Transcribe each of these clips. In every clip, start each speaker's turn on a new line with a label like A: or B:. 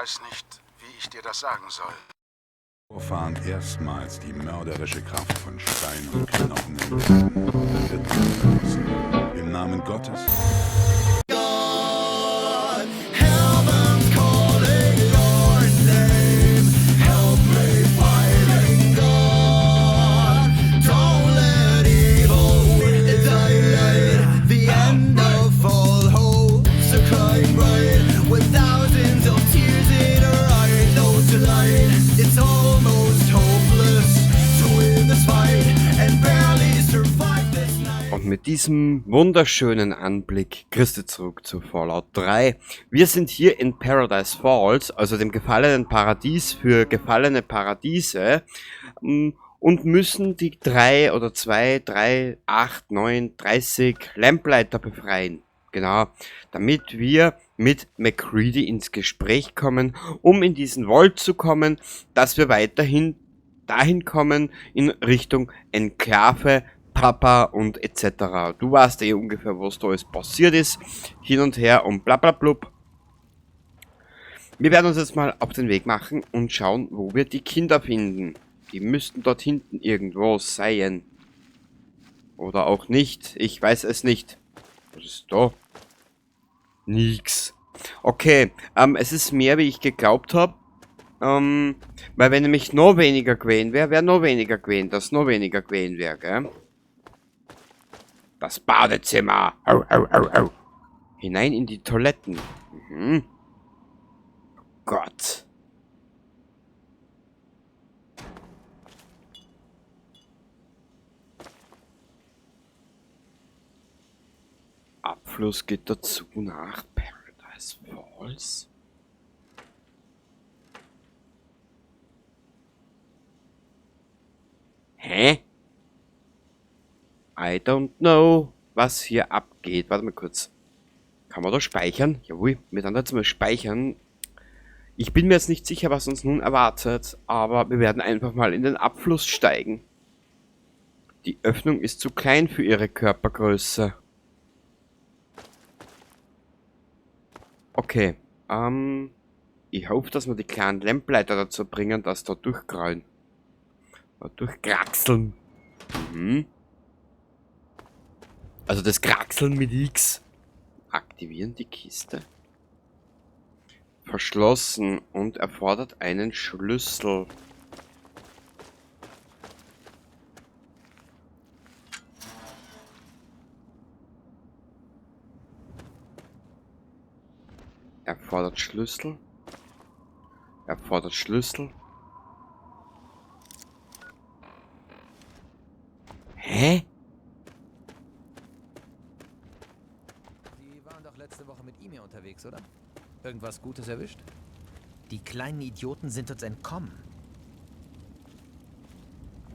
A: weiß nicht, wie ich dir das sagen soll.
B: Vorfahren erstmals die mörderische Kraft von Stein und Knochen entdeckten, wird verlassen. Im Namen Gottes.
C: Heaven's calling your name. Help me fighting God. Don't let evil win the daylight. The end of all hope's a crying bride with thousands of tears in her eyes. No delight. It's almost hopeless to win this fight and barely survive this night.
D: Und mit diesem wunderschönen Anblick grüßt ihr zurück zu Fallout 3. Wir sind hier in Paradise Falls, also dem gefallenen Paradies für gefallene Paradiese, und müssen die 3 oder 2, 3, 8, 9, 30 Lamplighter befreien. Genau, damit wir mit MacCready ins Gespräch kommen, um in diesen Vault zu kommen, dass wir weiterhin dahin kommen in Richtung Enklave, Papa und et cetera. Du weißt eh ungefähr, was da alles passiert ist, hin und her und bla bla blub. Wir werden uns jetzt mal auf den Weg machen und schauen, wo wir die Kinder finden. Die müssten dort hinten irgendwo sein. Oder auch nicht, ich weiß es nicht. Was ist da? Nix. Okay, es ist mehr, wie ich geglaubt hab. Weil wenn nämlich noch weniger gewesen wär, wär noch weniger gewesen, dass noch weniger gewesen wär, gell? Das Badezimmer. Au, au, au, au. Hinein in die Toiletten. Oh Gott. Abfluss geht dazu nach Paradise Falls. Hä? I don't know, was hier abgeht. Warte mal kurz. Kann man da speichern? Jawohl, wir werden jetzt mal speichern. Ich bin mir jetzt nicht sicher, was uns nun erwartet, aber wir werden einfach mal in den Abfluss steigen. Die Öffnung ist zu klein für ihre Körpergröße. Okay, ich hoffe, dass wir die kleinen Lamplighter dazu bringen, dass da durchkrallen. Oder durchkraxeln. Also das Kraxeln mit X. Aktivieren die Kiste. Verschlossen und erfordert einen Schlüssel. Erfordert Schlüssel. Erfordert Schlüssel. Hä?
E: Sie waren doch letzte Woche mit ihm hier unterwegs, oder? Irgendwas Gutes erwischt? Die kleinen Idioten sind uns entkommen.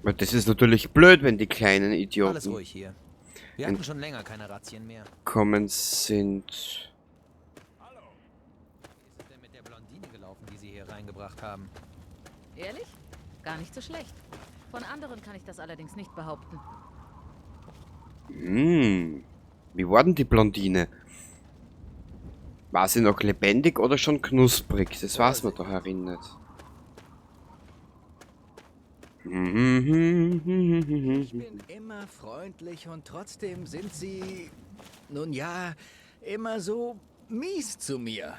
D: Aber das ist natürlich blöd, wenn die kleinen Idioten
E: Alles ruhig hier. Wir hatten schon länger keine Razzien mehr.
D: entkommen sind.
E: Hallo. Wie ist es denn mit der Blondine gelaufen, die Sie hier reingebracht haben?
F: Ehrlich? Gar nicht so schlecht. Von anderen kann ich das allerdings nicht behaupten.
D: Wie war denn die Blondine? War sie noch lebendig oder schon knusprig? Das weiß man doch erinnert.
G: Ich bin immer freundlich und trotzdem sind sie, nun ja, immer so mies zu mir.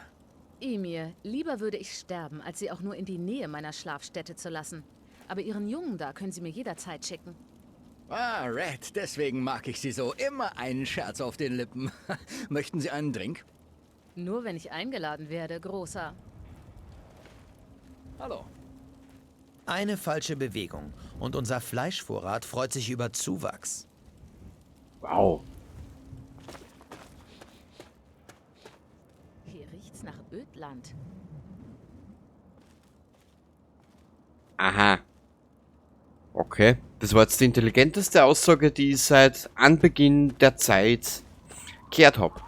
F: Ymir, lieber würde ich sterben, als sie auch nur in die Nähe meiner Schlafstätte zu lassen. Aber ihren Jungen da können sie mir jederzeit schicken.
G: Ah, Red, deswegen mag ich sie so. Immer einen Scherz auf den Lippen. Möchten Sie einen Drink?
F: Nur wenn ich eingeladen werde, Großer.
G: Hallo.
E: Eine falsche Bewegung und unser Fleischvorrat freut sich über Zuwachs.
D: Wow.
F: Hier riecht's nach Ödland.
D: Aha. Okay. Das war jetzt die intelligenteste Aussage, die ich seit Anbeginn der Zeit gehört hab.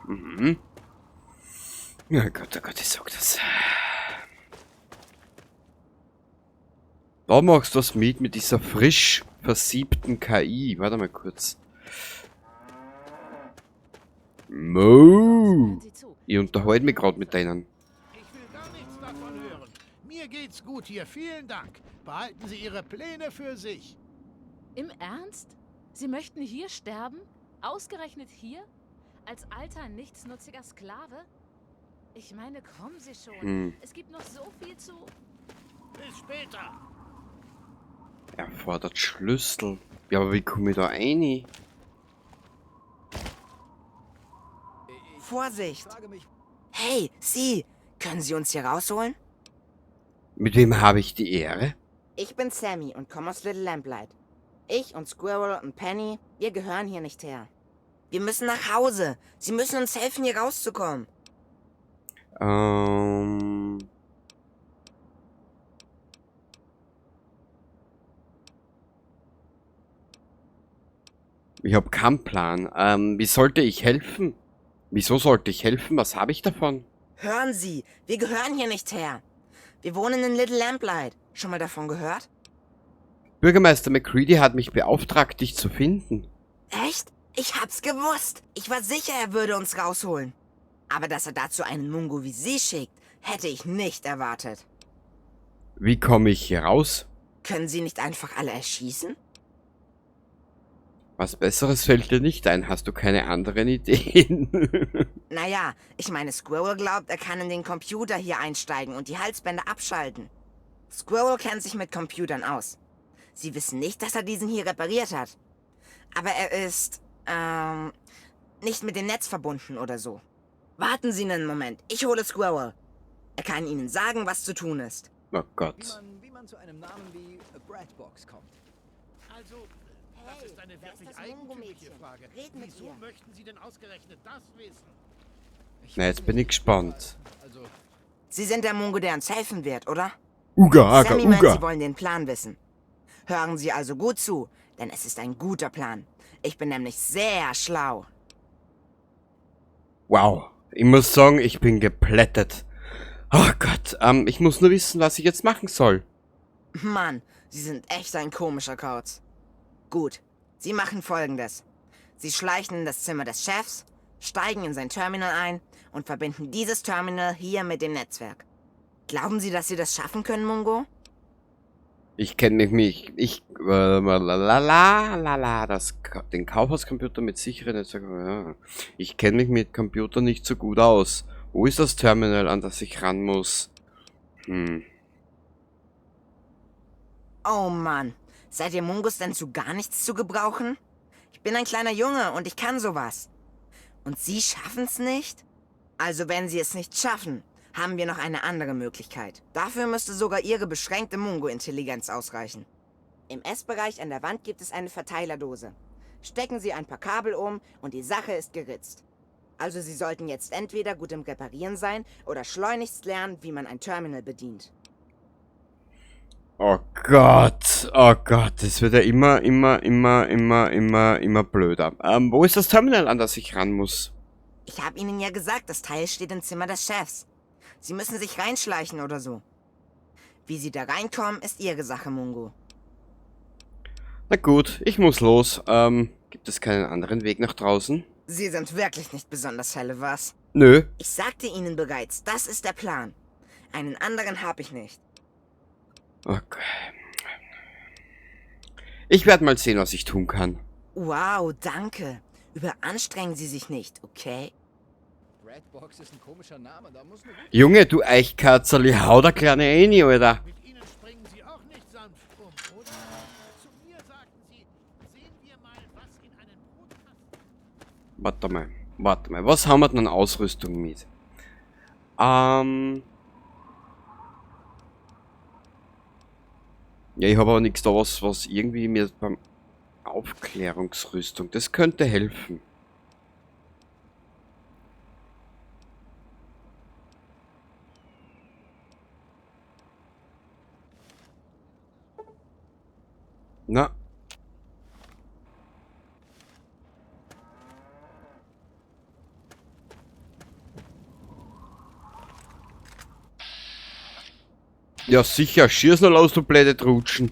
D: Ja Gott, oh Gott, ich sag das. Da machst du was mit dieser frisch versiebten KI. Warte mal kurz. Mo.
F: Hören Sie zu.
D: Ich unterhalte mich grad mit denen.
A: Ich will gar nichts davon hören.
H: gut hier. Vielen Dank. Behalten Sie Ihre Pläne für sich.
F: Im Ernst? Sie möchten hier sterben? Ausgerechnet hier? Als alter, nichtsnutziger Sklave? Ich meine, kommen Sie schon. Es gibt noch so viel zu...
H: Bis später.
D: Er fordert Schlüssel. Ja, aber wie komme ich da rein?
I: Vorsicht! Hey, Sie! Können Sie uns hier rausholen?
D: Mit wem habe ich die Ehre?
I: Ich bin Sammy und komme aus Little Lamplight. Ich und Squirrel und Penny, wir gehören hier nicht her. Wir müssen nach Hause. Sie müssen uns helfen, hier rauszukommen.
D: Ich hab keinen Plan. Wie sollte ich helfen? Wieso sollte ich helfen? Was habe ich davon?
I: Hören Sie, wir gehören hier nicht her. Wir wohnen in Little Lamplight. Schon mal davon gehört?
D: Bürgermeister McCready hat mich beauftragt, dich zu finden.
I: Echt? Ich hab's gewusst. Ich war sicher, er würde uns rausholen. Aber dass er dazu einen Mungo wie Sie schickt, hätte ich nicht erwartet.
D: Wie komme ich hier raus?
I: Können Sie nicht einfach alle erschießen?
D: Was Besseres fällt dir nicht ein. Hast du keine anderen Ideen?
I: Naja, ich meine, Squirrel glaubt, er kann in den Computer hier einsteigen und die Halsbänder abschalten. Squirrel kennt sich mit Computern aus. Sie wissen nicht, dass er diesen hier repariert hat. Aber er ist, nicht mit dem Netz verbunden oder so. Warten Sie einen Moment, ich hole Squirrel. Er kann Ihnen sagen, was zu tun ist.
D: Oh Gott.
G: Wie man zu einem Namen wie Bradbox kommt.
H: Also, das
I: Hey,
H: ist eine
I: da ist
H: wirklich
I: das
H: eigentümliche
I: Mungo-Mädchen.
H: Frage.
I: Red mit
H: Wieso
I: ihr.
H: möchten Sie denn ausgerechnet das wissen?
G: Ich
D: Na,
G: weiß
D: jetzt bin
G: nicht.
D: ich gespannt.
G: Also,
I: Sie sind der Mungo, der uns helfen wird, oder?
D: Uga, aga,
I: Sammy meint,
D: uga.
I: Sie wollen den Plan wissen. Hören Sie also gut zu, denn es ist ein guter Plan. Ich bin nämlich sehr schlau.
D: Wow, ich muss sagen, ich bin geplättet. Oh Gott, ich muss nur wissen, was ich jetzt machen soll.
I: Mann, Sie sind echt ein komischer Kauz. Gut, Sie machen Folgendes. Sie schleichen in das Zimmer des Chefs, steigen in sein Terminal ein und verbinden dieses Terminal hier mit dem Netzwerk. Glauben Sie, dass Sie das schaffen können, Mungo?
D: Ich kenn mich nicht. Ich la, la, la, la, la, das den Kaufhauscomputer mit sicheren Netzwerk. Ja. Ich kenn mich mit Computern nicht so gut aus. Wo ist das Terminal, an das ich ran muss?
I: Oh Mann, seid ihr Mungos denn zu gar nichts zu gebrauchen? Ich bin ein kleiner Junge und ich kann sowas. Und Sie schaffen's nicht? Also wenn Sie es nicht schaffen, haben wir noch eine andere Möglichkeit. Dafür müsste sogar Ihre beschränkte Mungo-Intelligenz ausreichen. Im Essbereich an der Wand gibt es eine Verteilerdose. Stecken Sie ein paar Kabel um und die Sache ist geritzt. Also Sie sollten jetzt entweder gut im Reparieren sein oder schleunigst lernen, wie man ein Terminal bedient.
D: Oh Gott, oh Gott, das wird ja immer, immer, immer, immer, immer, immer blöder. Wo ist das Terminal, an das ich ran muss?
I: Ich hab Ihnen ja gesagt, das Teil steht im Zimmer des Chefs. Sie müssen sich reinschleichen oder so. Wie Sie da reinkommen, ist Ihre Sache, Mungo.
D: Na gut, ich muss los. Gibt es keinen anderen Weg nach draußen?
I: Sie sind wirklich nicht besonders helle, was?
D: Nö.
I: Ich sagte Ihnen bereits, das ist der Plan. Einen anderen hab ich nicht.
D: Okay. Ich werd mal sehen, was ich tun kann.
I: Wow, danke. Überanstrengen Sie sich nicht, okay?
G: Bradbox ist ein komischer Name, da muss eine gute
D: Junge, du Eichkatzerli, hau da kleine rein, Alter.
H: Mit Ihnen springen Sie auch nicht sanft um, oder? Zu mir sagten Sie, sehen wir mal, was in einen Brotkasten...
D: Warte mal, warte mal, was haben wir denn an Ausrüstung mit? Ja, ich habe aber nichts da, was irgendwie mir beim Aufklärungsrüstung, das könnte helfen. Na. Ja, sicher, schieß nur los, du blöde Trutschen.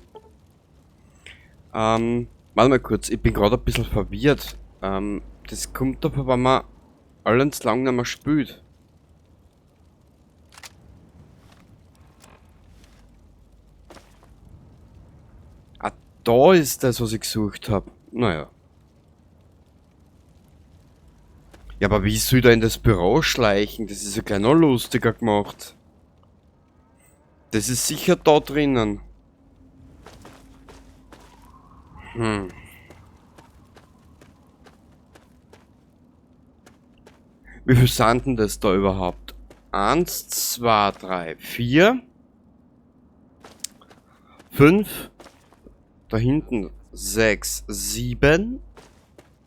D: Warte mal kurz, ich bin gerade ein bisschen verwirrt. Das kommt davon, wenn man allens lang nicht mehr spielt. Da ist das, was ich gesucht habe. Naja. Ja, aber wie soll ich da in das Büro schleichen? Das ist ja gleich noch lustiger gemacht. Das ist sicher da drinnen. Wie viel sind denn das da überhaupt? 1, 2, 3, 4. 5. Da hinten 6, 7.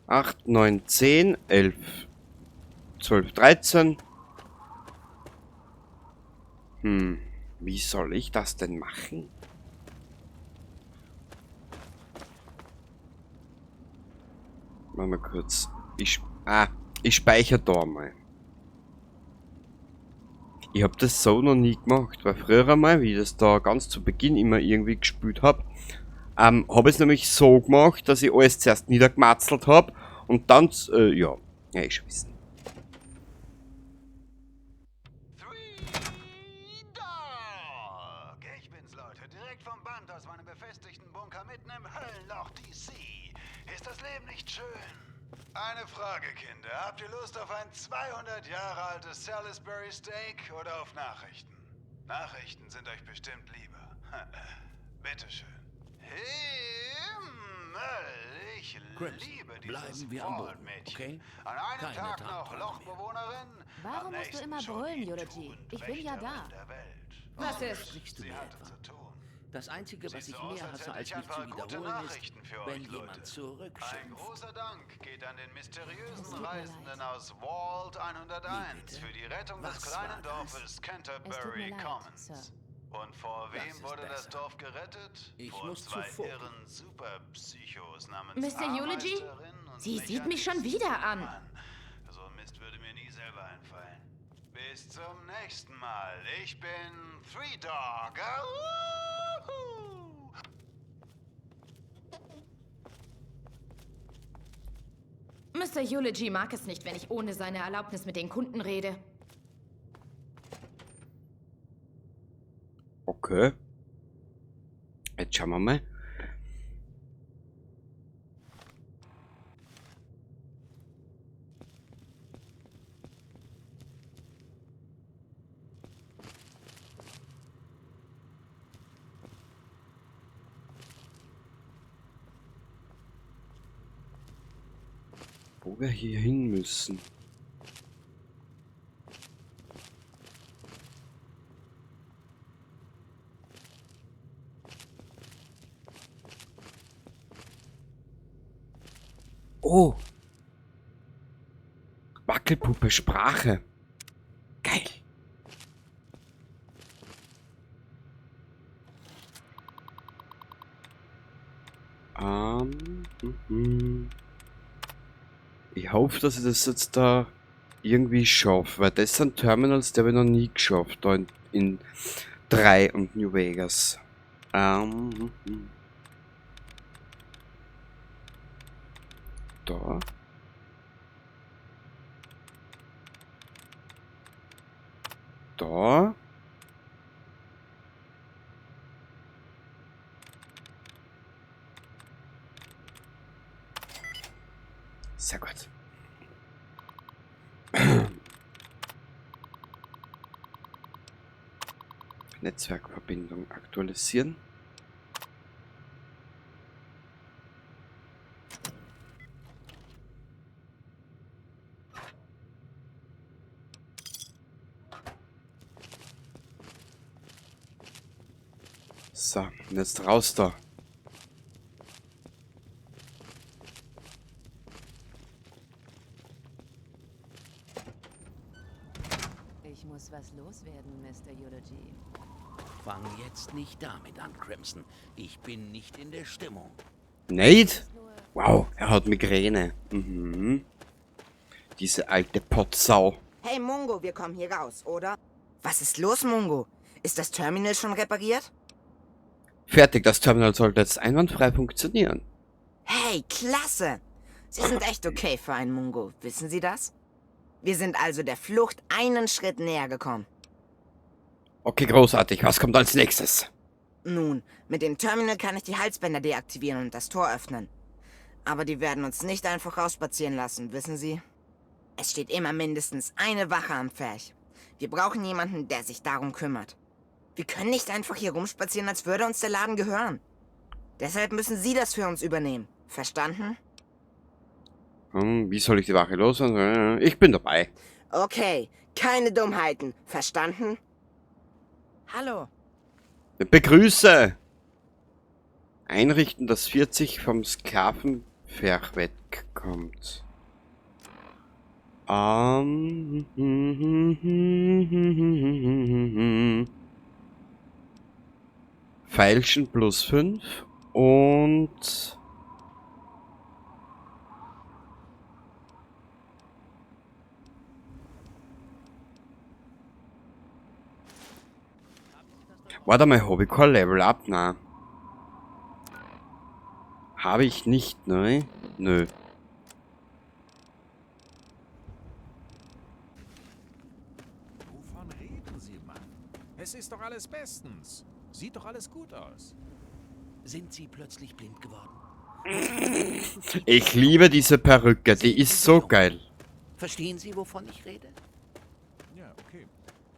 D: 8, 9, 10, 11, 12, 13. Wie soll ich das denn machen? Machen wir kurz. Ich speichere da mal. Ich hab das so noch nie gemacht, weil früher einmal, wie ich das da ganz zu Beginn immer irgendwie gespielt hab, hab ich's nämlich so gemacht, dass ich alles zuerst niedergematzelt hab und dann, ja, ja, ich schon wissen.
A: Three Dog! Ich bin's, Leute, direkt vom Band aus meinem befestigten Bunker mitten im Höllenloch DC. Ist das Leben nicht schön? Eine Frage, Kinder. Habt ihr Lust auf ein 200 Jahre altes Salisbury Steak oder auf Nachrichten? Nachrichten sind euch bestimmt lieber. Bitteschön. Himmel, ich
H: Crimson,
A: liebe dieses
H: bleiben wir am Boden,
A: Vault-Mädchen.
H: okay?
A: An einem
H: Keine
A: Tag noch
H: Tagträume mehr.
A: Lochbewohnerin,
F: Warum
A: am
F: musst du
A: nächsten
F: immer
A: schon
F: brüllen,
A: die
F: Eulogy? Ich bin ja da.
A: Tugendwächterin der Welt.
J: Was ist?
H: Sprichst du
A: Sie
H: mir
A: hatte
H: etwa?
A: zu tun.
H: Das Einzige, was
A: Sieht
H: ich
A: so aus,
H: mehr
A: als
H: hasse,
A: hätte
H: als
A: ich
H: mich
A: ein
H: zu
A: paar gute
H: wiederholen, ist,
A: Nachrichten für
H: wenn
A: euch,
H: jemand
A: Leute. Ein
H: zurückschimpft.
A: großer Dank geht an den mysteriösen
F: Es tut mir
A: Reisenden
F: leid.
A: aus Vault 101
H: Wie bitte?
A: für die Rettung des
H: Was
A: kleinen
H: war das?
A: Dorfes
F: Es tut
A: Canterbury
F: mir leid,
A: Commons.
F: Sir.
A: Und vor
H: Das
A: wem
H: ist
A: wurde das
H: besser.
A: Dorf gerettet?
H: Ich
A: vor
H: muss
A: zwei
H: zuvor.
A: irren Superpsychos namens
J: Mr. Eulogy?
A: Ahrmeisterin und
J: Sie sieht mich schon
A: Mechanist.
J: wieder an.
A: Mann, so ein Mist würde mir nie selber einfallen. Bis zum nächsten Mal. Ich bin Three Dog. Auhu!
J: Mr. Eulogy mag es nicht, wenn ich ohne seine Erlaubnis mit den Kunden rede.
D: Okay. Jetzt schauen wir mal. Wo wir hier hin müssen. Oh! Wackelpuppe Sprache. Geil. Ich hoffe, dass ich das jetzt da irgendwie schaffe, weil das sind Terminals, die habe ich noch nie geschafft, da in 3 und New Vegas. Da. Da. Sehr gut. Netzwerkverbindung aktualisieren. So, und jetzt raus da.
F: Ich muss was loswerden, Mr. Eulogy.
H: Fang jetzt nicht damit an, Crimson. Ich bin nicht in der Stimmung.
D: Nate? Wow, er hat Migräne. Diese alte Potsau.
I: Hey Mungo, wir kommen hier raus, oder? Was ist los, Mungo? Ist das Terminal schon repariert?
D: Fertig, das Terminal sollte jetzt einwandfrei funktionieren.
I: Hey, klasse! Sie sind echt okay für einen Mungo, wissen Sie das? Wir sind also der Flucht einen Schritt näher gekommen.
D: Okay, großartig. Was kommt als nächstes?
I: Nun, mit dem Terminal kann ich die Halsbänder deaktivieren und das Tor öffnen. Aber die werden uns nicht einfach rausspazieren lassen, wissen Sie? Es steht immer mindestens eine Wache am Pferch. Wir brauchen jemanden, der sich darum kümmert. Wir können nicht einfach hier rumspazieren, als würde uns der Laden gehören. Deshalb müssen Sie das für uns übernehmen. Verstanden?
D: Wie soll ich die Wache loswerden? Ich bin dabei.
I: Okay, keine Dummheiten. Verstanden? Hallo.
D: Begrüße! Einrichten, dass 40 vom Sklavenpferch wegkommt. Feilschen plus 5 und warte mal, hab ich kein Level up? Nein. Habe ich nicht, ne? Nö.
K: Wovon reden Sie, Mann? Es ist doch alles bestens. Sieht doch alles gut aus.
H: Sind Sie plötzlich blind geworden?
D: Ich liebe diese Perücke, die ist so geil.
H: Verstehen Sie, wovon ich rede?
K: Ja, okay.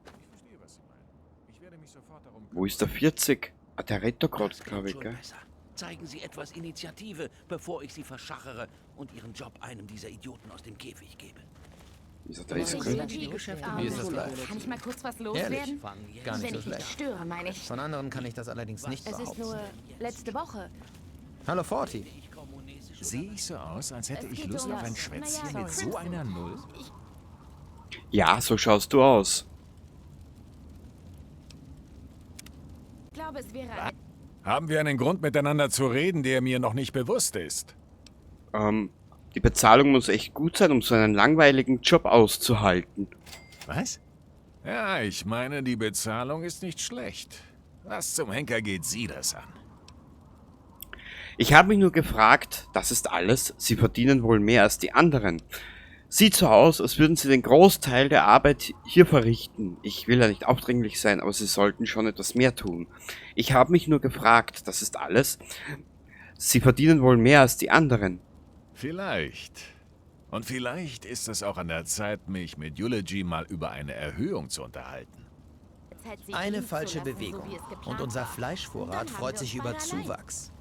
K: Ich verstehe, was Sie meinen. Ich werde mich sofort darum
D: Wo ist der 40? Ah, der redet doch grad, glaub ich, gell?
H: Besser. Zeigen Sie etwas Initiative, bevor ich Sie verschachere und Ihren Job einem dieser Idioten aus dem Käfig gebe.
D: Ist er da ist gut?
G: Wie ist das live?
J: Kann ich mal kurz was loswerden?
G: Ehrlich? Gar nicht
J: Wenn
G: so
J: ich nicht
G: schlecht.
J: störe, meine ich.
E: Von anderen kann ich das allerdings nicht
F: Es ist
E: behaupten.
F: nur letzte Woche.
E: Hallo Forty.
K: Sehe ich so aus, als hätte
F: Es
K: ich
F: geht
K: Lust
F: um
K: auf ein
F: was.
K: Schwätzchen
F: Naja,
K: mit so einer Null?
D: Ja, so schaust du aus.
J: Ich glaube, es wäre eine
K: Haben wir einen Grund, miteinander zu reden, der mir noch nicht bewusst ist?
D: Die Bezahlung muss echt gut sein, um so einen langweiligen Job auszuhalten.
K: Was? Ja, ich meine, die Bezahlung ist nicht schlecht. Was zum Henker geht Sie das an?
D: Ich habe mich nur gefragt, das ist alles, Sie verdienen wohl mehr als die anderen. Sieht so aus, als würden Sie den Großteil der Arbeit hier verrichten. Ich will ja nicht aufdringlich sein, aber Sie sollten schon etwas mehr tun. Ich habe mich nur gefragt, das ist alles, Sie verdienen wohl mehr als die anderen.
K: Vielleicht. Und vielleicht ist es auch an der Zeit, mich mit Eulogy mal über eine Erhöhung zu unterhalten.
J: Zeit, sie
E: Eine
J: gehen zu
E: falsche
J: lassen, so
E: Bewegung.
J: wie es geplant
E: Und unser
J: war.
E: Fleischvorrat
J: Dann haben
E: freut
J: wir
E: sich
J: uns
E: über
J: beide allein.
E: Zuwachs.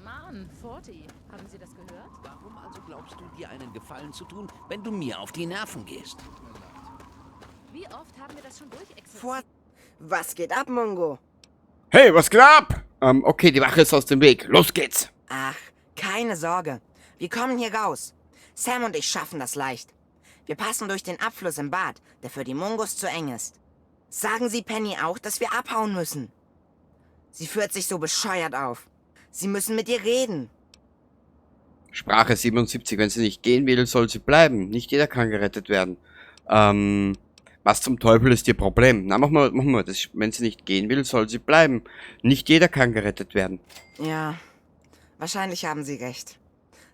F: Mann, Forty, haben Sie das gehört?
H: Warum also glaubst du, dir einen Gefallen zu tun, wenn du mir auf die Nerven gehst?
F: Wie oft haben wir das schon durchexerziert?
I: Vor... Was geht ab, Mungo?
D: Hey, was geht ab? Okay, die Wache ist aus dem Weg. Los geht's.
I: Ach, keine Sorge. Wir kommen hier raus. Sam und ich schaffen das leicht. Wir passen durch den Abfluss im Bad, der für die Mungos zu eng ist. Sagen Sie Penny auch, dass wir abhauen müssen. Sie führt sich so bescheuert auf. Sie müssen mit ihr reden.
D: Sprache 77. Wenn sie nicht gehen will, soll sie bleiben. Nicht jeder kann gerettet werden. Was zum Teufel ist ihr Problem? Na, machen wir das. Wenn sie nicht gehen will, soll sie bleiben. Nicht jeder kann gerettet werden.
I: Ja, wahrscheinlich haben Sie recht.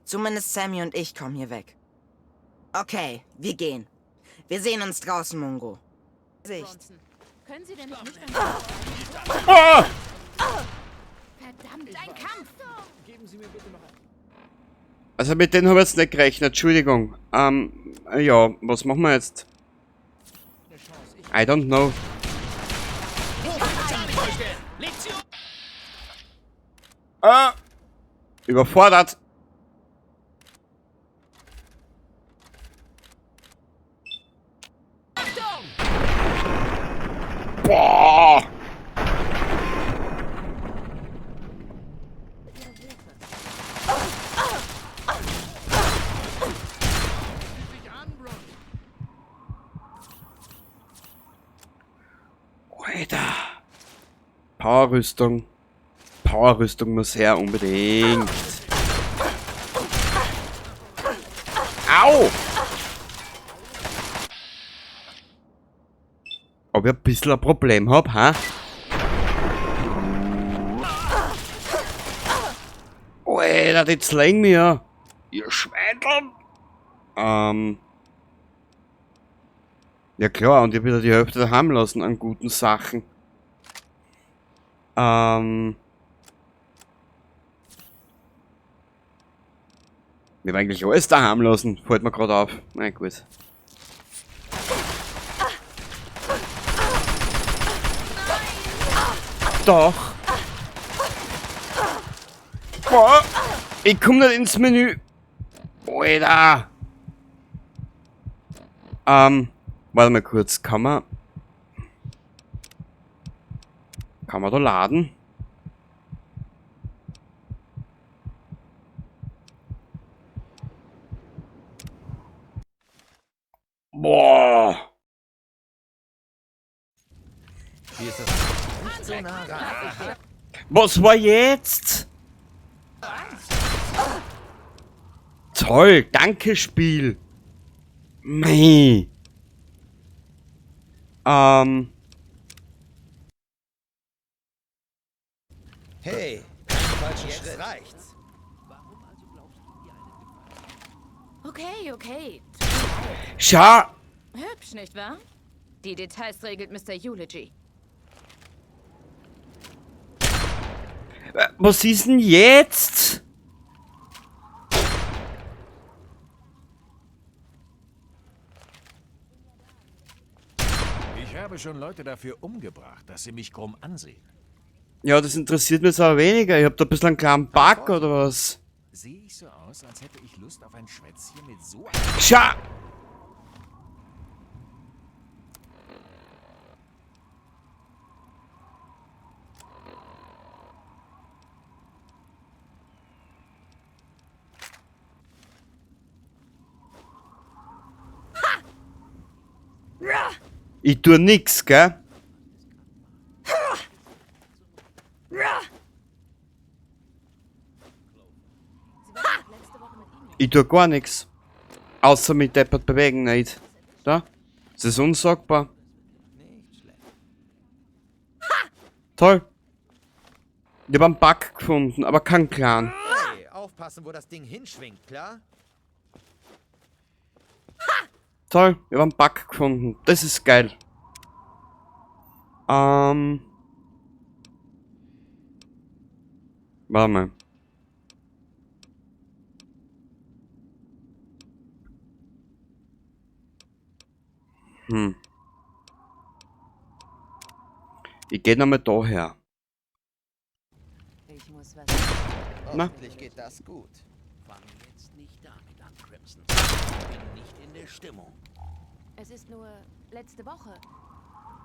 I: Zumindest Sammy und ich kommen hier weg. Okay, wir gehen. Wir sehen uns draußen, Mungo. Sicht.
F: Bronson, können Sie denn nicht
D: Ah!
F: Verdammt, ein Kampf!
G: Geben Sie mir bitte noch ein...
D: Also mit denen habe ich jetzt nicht gerechnet, Entschuldigung. Ja, was machen wir jetzt? I don't know. Ah! Überfordert! Boah! Alter! Powerrüstung. Powerrüstung muss her, unbedingt. Au! Ob ich ein bisschen ein Problem hab, ha? Alter, die zwingen mir. Ihr Schweindeln! Ja klar, und ich hab wieder die Hälfte daheim lassen an guten Sachen. Wir haben eigentlich alles daheim lassen. Fällt mir gerade auf. Na gut. Doch. Boah, ich komm nicht ins Menü. Alter. Warte mal kurz. Kann man da laden? Boah.
E: Hier ist das nicht so nah ran.
D: Was war jetzt? Toll, danke Spiel. Mei.
G: Hey, falschen Schritt. Reicht's.
J: Okay, okay.
D: Schau.
J: Hübsch, nicht wahr? Die Details regelt Mr. Eulogy.
D: Was ist denn jetzt?
K: Ich habe schon Leute dafür umgebracht, dass sie mich krumm ansehen.
D: Ja, das interessiert mich jetzt aber weniger. Ich hab da ein bisschen einen kleinen Bug oder was?
K: Sehe ich so aus, als hätte ich Lust auf ein Schwätzchen mit so einem...
D: Schau! Ich tu nix, gell? Ich tu gar nix. Außer mich deppert bewegen nicht. Da? Das ist unsagbar. Toll. Ich hab einen Bug gefunden, aber keinen Clan.
E: Hey, aufpassen, wo das Ding hinschwingt, klar?
D: Toll, ich hab einen Bug gefunden. Das ist geil. Warte mal. Ich geh nochmal da her.
F: Ich muss was.
D: Na?
G: Hoffentlich geht das gut.
H: Fang jetzt nicht damit an, Crimson. Ich bin nicht in der Stimmung.
F: Es ist nur letzte Woche.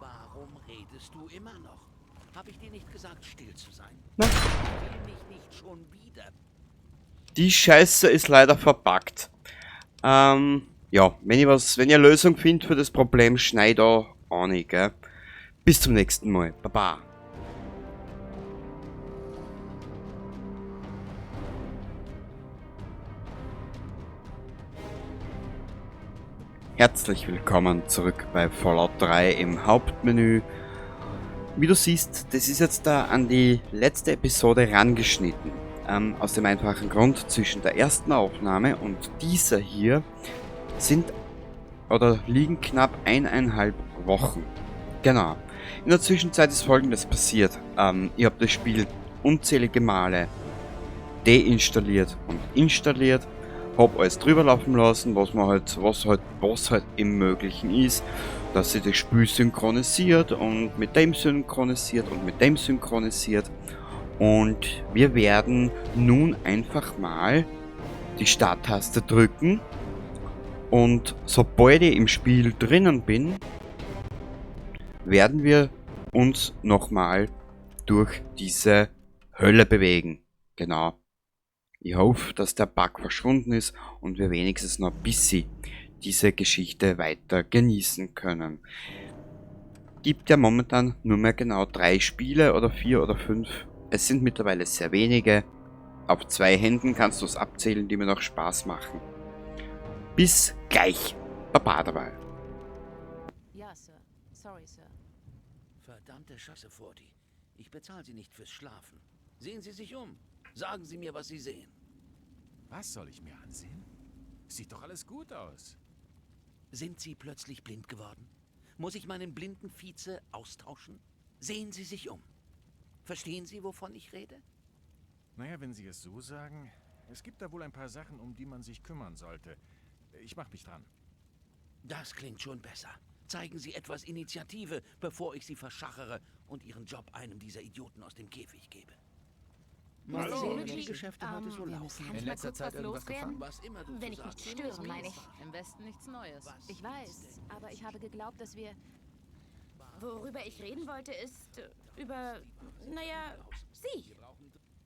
H: Warum redest du immer noch? Hab ich dir nicht gesagt, still zu sein?
D: Na?
H: Ich will mich nicht schon wieder.
D: Die Scheiße ist leider verpackt. Ja, wenn ich eine Lösung finde für das Problem, schneid da an, gell? Bis zum nächsten Mal. Baba. Herzlich willkommen zurück bei Fallout 3 im Hauptmenü. Wie du siehst, das ist jetzt da an die letzte Episode rangeschnitten. Aus dem einfachen Grund, zwischen der ersten Aufnahme und dieser hier sind oder liegen knapp eineinhalb Wochen. Genau. In der Zwischenzeit ist Folgendes passiert. Ich hab das Spiel unzählige Male deinstalliert und installiert, hab alles drüber laufen lassen, was halt im Möglichen ist, dass sich das Spiel synchronisiert und mit dem synchronisiert und mit dem synchronisiert. Und wir werden nun einfach mal die Starttaste drücken und sobald ich im Spiel drinnen bin, werden wir uns nochmal durch diese Hölle bewegen. Genau. Ich hoffe, dass der Bug verschwunden ist und wir wenigstens noch ein bisschen diese Geschichte weiter genießen können. Gibt ja momentan nur mehr genau 3 Spiele oder 4 oder 5. Es sind mittlerweile sehr wenige. Auf 2 Händen kannst du's abzählen, die mir noch Spaß machen. Bis gleich. Baba dabei.
F: Ja, Sir. Sorry, Sir.
H: Verdammte Scheiße, Forty. Ich bezahle Sie nicht fürs Schlafen. Sehen Sie sich um. Sagen Sie mir, was Sie sehen.
K: Was soll ich mir ansehen? Sieht doch alles gut aus.
H: Sind Sie plötzlich blind geworden? Muss ich meinen blinden Vize austauschen? Sehen Sie sich um.
L: Verstehen Sie, wovon ich rede?
K: Naja, wenn Sie es so sagen, es gibt da wohl ein paar Sachen, um die man sich kümmern sollte. Ich mach mich dran.
L: Das klingt schon besser. Zeigen Sie etwas Initiative, bevor ich Sie verschachere und Ihren Job einem dieser Idioten aus dem Käfig gebe. Mal
J: Hallo.
L: sehen, wie die Geschäfte heute so
J: Wir
L: laufen.
J: müssen
F: Kann
E: In
F: ich mal
E: letzter
F: kurz
E: Zeit
F: was
E: irgendwas
J: loswerden?
E: gefangen?
L: Was immer du
J: Wenn
L: zu
J: ich
L: sagen
J: nicht störe, meine ich.
F: Im Westen nichts Neues. Ich weiß, aber ich habe geglaubt, dass wir...
J: Worüber ich reden wollte, ist über, naja, Sie.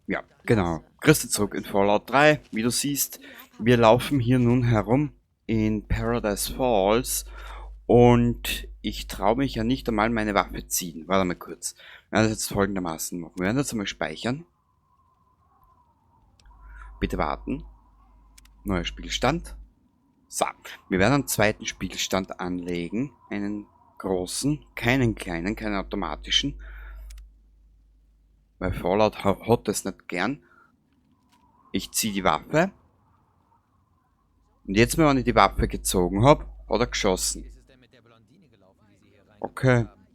D: Ja, genau. Christi zurück in Fallout 3. Wie du siehst, wir laufen hier nun herum in Paradise Falls und ich traue mich ja nicht einmal meine Waffe ziehen. Warte mal kurz. Wir werden das jetzt folgendermaßen machen. Wir werden das einmal speichern. Bitte warten. Neuer Spielstand. So, wir werden einen zweiten Spielstand anlegen. Einen großen, keinen kleinen, keinen automatischen. Weil Fallout hat das nicht gern. Ich ziehe die Waffe. Und jetzt mal, wenn ich die Waffe gezogen hab, hat er geschossen.
E: Wie ist es denn mit der Blondine gelaufen, die Sie hier reingebracht
D: Okay.
E: haben?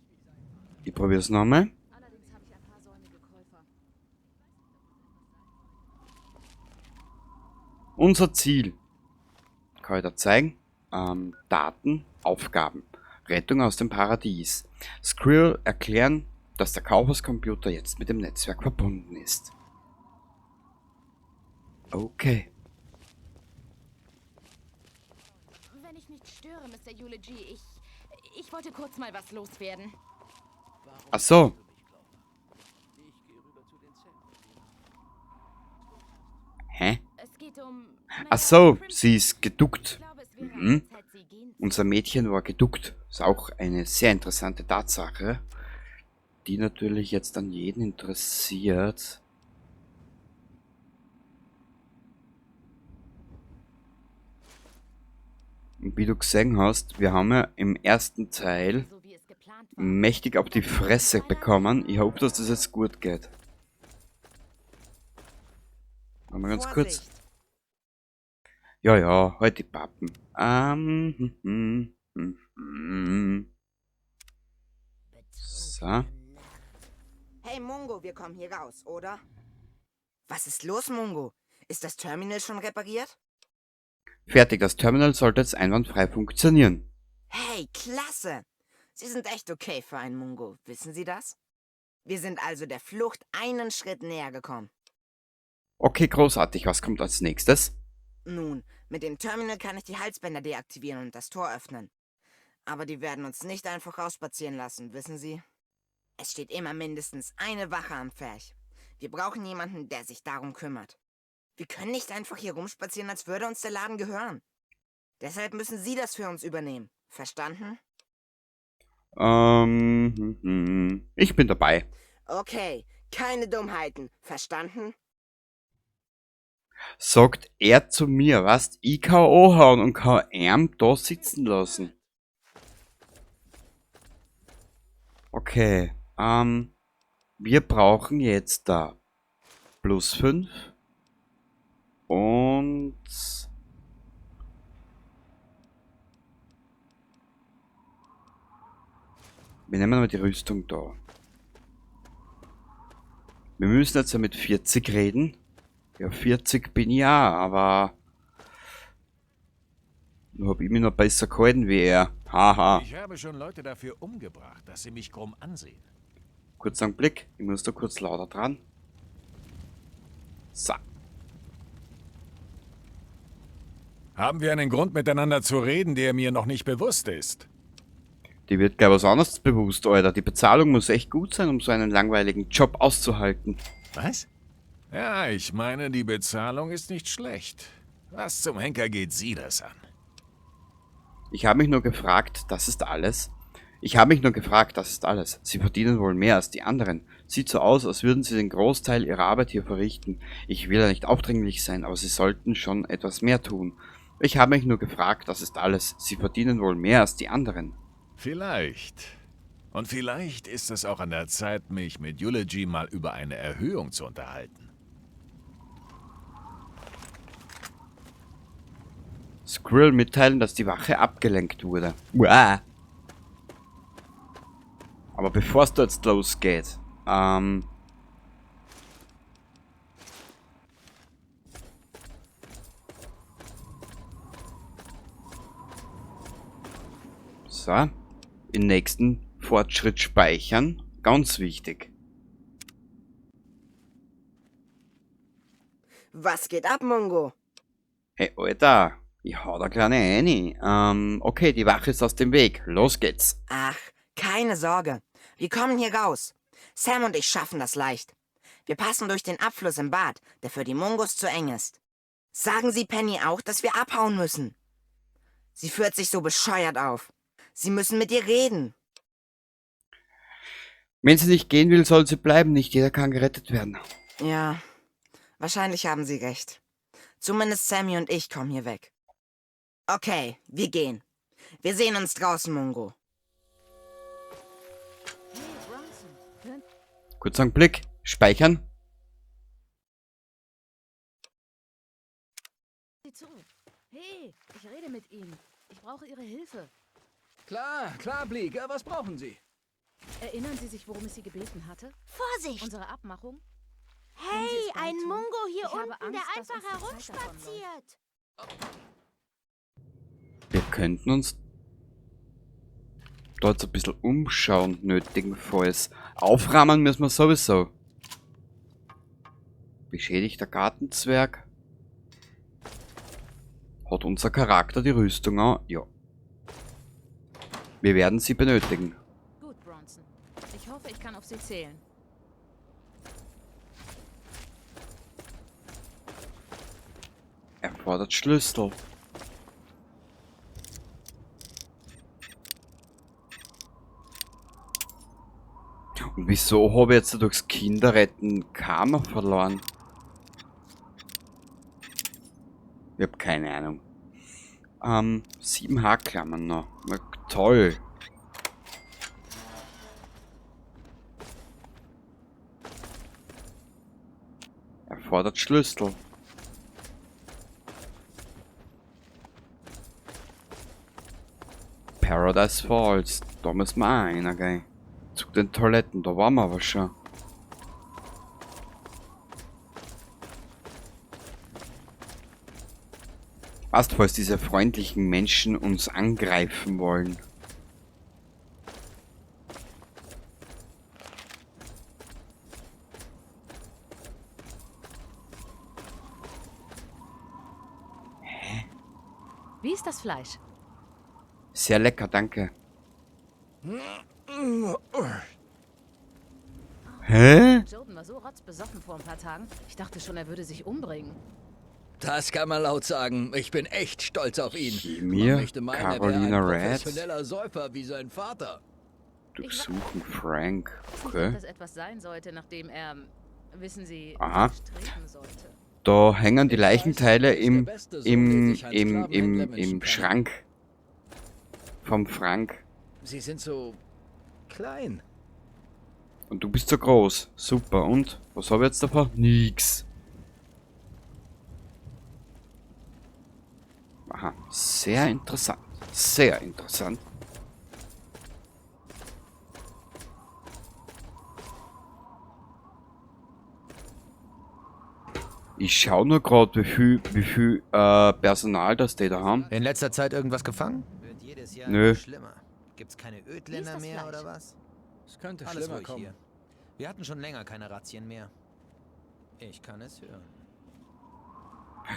D: Ich probier's nochmal.
F: Allerdings habe ich ein paar säumige Käufer.
D: Unser Ziel. Kann ich da zeigen? Daten, Aufgaben. Rettung aus dem Paradies. Squirrel erklären, dass der Kaufhauscomputer jetzt mit dem Netzwerk verbunden ist. Okay.
J: Wenn ich nicht störe, Mr. Eulogy, ich wollte kurz mal was loswerden.
D: Ach so. Hä?
J: Es geht um...
D: Ach so, sie ist geduckt.
J: Ich glaube, es wäre
D: Mhm.
J: an der Zeit, Sie gehen zu
D: Unser Mädchen war geduckt. Ist auch eine sehr interessante Tatsache, die natürlich jetzt an jeden interessiert. Und wie du gesehen hast, wir haben ja im ersten Teil
J: So wie es geplant war.
D: mächtig auf die Fresse bekommen. Ich hoffe, dass das jetzt gut geht. Mal ganz kurz.
I: Vorsicht.
D: Ja, ja, halt die Pappen. So.
I: Hey Mungo, wir kommen hier raus, oder? Was ist los, Mungo? Ist das Terminal schon repariert?
D: Fertig, das Terminal sollte jetzt einwandfrei funktionieren.
I: Hey, klasse! Sie sind echt okay für einen Mungo, wissen Sie das? Wir sind also der Flucht einen Schritt näher gekommen.
D: Okay, großartig. Was kommt als nächstes?
I: Nun, mit dem Terminal kann ich die Halsbänder deaktivieren und das Tor öffnen. Aber die werden uns nicht einfach rausspazieren lassen, wissen Sie? Es steht immer mindestens eine Wache am Pferch. Wir brauchen jemanden, der sich darum kümmert. Wir können nicht einfach hier rumspazieren, als würde uns der Laden gehören. Deshalb müssen Sie das für uns übernehmen. Verstanden?
D: Ich bin dabei.
I: Okay, keine Dummheiten. Verstanden?
D: Sagt er zu mir, was? Ich kann anhauen und kann ihn da sitzen lassen. Okay, wir brauchen jetzt da plus 5 und wir nehmen mal die Rüstung da. Wir müssen jetzt ja mit 40 reden. Ja, 40 bin ich auch, aber nur hab ich mich noch besser gehalten wie er. Haha.
K: Ich habe schon Leute dafür umgebracht, dass sie mich krumm ansehen.
D: Kurz einen Blick. Ich muss da kurz lauter dran. So.
K: Haben wir einen Grund, miteinander zu reden, der mir noch nicht bewusst ist?
D: Die wird gleich was anderes bewusst, Alter. Die Bezahlung muss echt gut sein, um so einen langweiligen Job auszuhalten.
K: Was? Ja, ich meine, die Bezahlung ist nicht schlecht. Was zum Henker geht Sie das an?
D: Ich habe mich nur gefragt, das ist alles. Ich habe mich nur gefragt, das ist alles. Sie verdienen wohl mehr als die anderen. Sieht so aus, als würden sie den Großteil ihrer Arbeit hier verrichten. Ich will ja nicht aufdringlich sein, aber sie sollten schon etwas mehr tun. Ich habe mich nur gefragt, das ist alles. Sie verdienen wohl mehr als die anderen.
K: Vielleicht. Und vielleicht ist es auch an der Zeit, mich mit Eulogy mal über eine Erhöhung zu unterhalten.
D: Squirrel mitteilen, dass die Wache abgelenkt wurde. Uah. Aber bevor es da jetzt losgeht, So. Im nächsten Fortschritt speichern. Ganz wichtig.
I: Was geht ab, Mungo?
D: Hey, Alter. Ich hau da kleine rein. Okay, die Wache ist aus dem Weg. Los geht's.
I: Ach, keine Sorge. Wir kommen hier raus. Sam und ich schaffen das leicht. Wir passen durch den Abfluss im Bad, der für die Mungos zu eng ist. Sagen Sie Penny auch, dass wir abhauen müssen. Sie führt sich so bescheuert auf. Sie müssen mit ihr reden.
D: Wenn sie nicht gehen will, soll sie bleiben. Nicht jeder kann gerettet werden.
I: Ja, wahrscheinlich haben Sie recht. Zumindest Sammy und ich kommen hier weg. Okay, wir gehen. Wir sehen uns draußen, Mungo.
F: Hey, Bronson, hören
D: Kurz einen Blick. Speichern.
F: Sie zu. Hey, ich rede mit Ihnen. Ich brauche Ihre Hilfe.
G: Klar, klar, Bleak. Was brauchen Sie?
F: Erinnern Sie sich, worum ich Sie gebeten hatte?
M: Vorsicht!
F: Unsere Abmachung?
M: Hey, ein Mungo hier
F: Ich habe
M: unten,
F: Angst,
M: der
F: dass
M: einfach
F: uns die Zeit davonläuft.
M: herumspaziert.
D: Wir könnten uns dort ein bisschen umschauen, nötigenfalls. Aufrahmen müssen wir sowieso. Beschädigter Gartenzwerg. Hat unser Charakter die Rüstung an? Ja. Wir werden sie benötigen.
F: Gut, Bronson. Ich hoffe, ich kann auf Sie zählen.
D: Erfordert Schlüssel. Und wieso habe ich jetzt durchs Kinderretten Karma verloren? Ich hab keine Ahnung. 7 Haarklammern noch. Na, toll. Erfordert Schlüssel. Paradise Falls. Da müssen wir auch rein, gell? Zu den Toiletten, da waren wir aber schon. Weißt, falls diese freundlichen Menschen uns angreifen wollen. Hä?
F: Wie ist das Fleisch?
D: Sehr lecker, danke. Hä?
F: Jordan war so rotzbesoffen vor ein paar Tagen. Ich dachte schon, er würde sich umbringen.
G: Das kann man laut sagen. Ich bin echt stolz auf ihn.
D: Chemie,
G: Man möchte meinen, er wäre
D: Carolina
G: ein
D: Red.
G: professioneller Säufer wie sein Vater.
D: Durchsuchen Frank.
F: Ich weiß nicht, ob
D: Okay.
F: das etwas sein sollte, nachdem er, wissen Sie,
D: Aha.
F: streben sollte.
D: Da hängen die Leichenteile im Schrank. Vom Frank.
G: Sie sind so klein.
D: Und du bist so groß. Super. Und? Was hab ich jetzt davon? Nix. Aha. Sehr interessant. Sehr interessant. Ich schau nur grad, wie viel Personal das die da haben.
E: In letzter Zeit irgendwas gefangen?
N: Wird jedes Jahr
D: Nö.
N: immer schlimmer. Gibt's keine
F: Wie ist
N: Ödländer
F: das
N: mehr
F: Fleisch?
N: oder was?
G: Es könnte
E: Alles
G: schlimmer
E: ruhig
G: kommen.
E: hier. Wir hatten schon länger keine Razzien mehr. Ich kann es hören.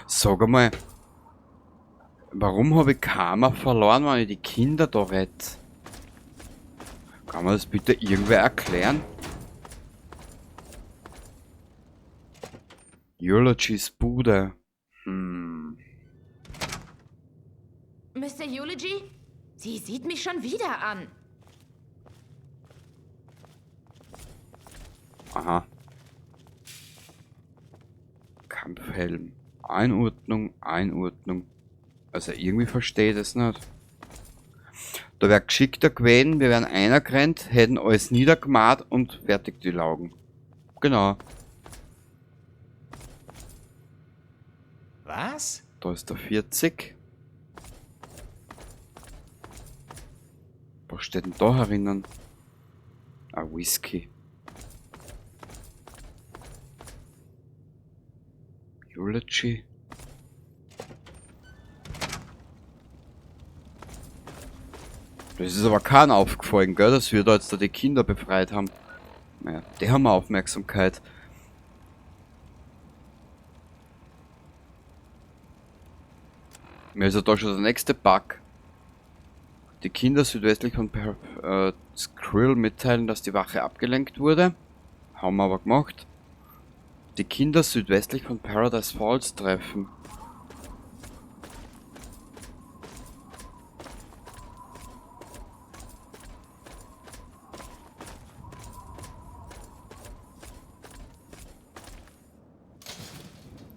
D: Sag einmal, warum habe ich Karma verloren, wenn ich die Kinder da rette? Kann man das bitte irgendwer erklären? Eulogies Bude.
J: Mr. Eulogy? Sie sieht mich schon wieder an.
D: Aha. Kampfhelm. Einordnung, Einordnung. Also irgendwie verstehe ich das nicht. Da wär geschickter gewesen, wir wären einer gerannt, hätten alles niedergemacht und fertig die Laugen. Genau.
K: Was?
D: Da ist der 40. Was steht denn da herinnen? Ah, Whisky. Eulogy. Das ist aber keinem aufgefallen, gell, dass wir da jetzt da die Kinder befreit haben. Naja, die haben Aufmerksamkeit. Mir ist ja da schon der nächste Bug. Die Kinder südwestlich von Skrill mitteilen, dass die Wache abgelenkt wurde. Haben wir aber gemacht. Die Kinder südwestlich von Paradise Falls treffen.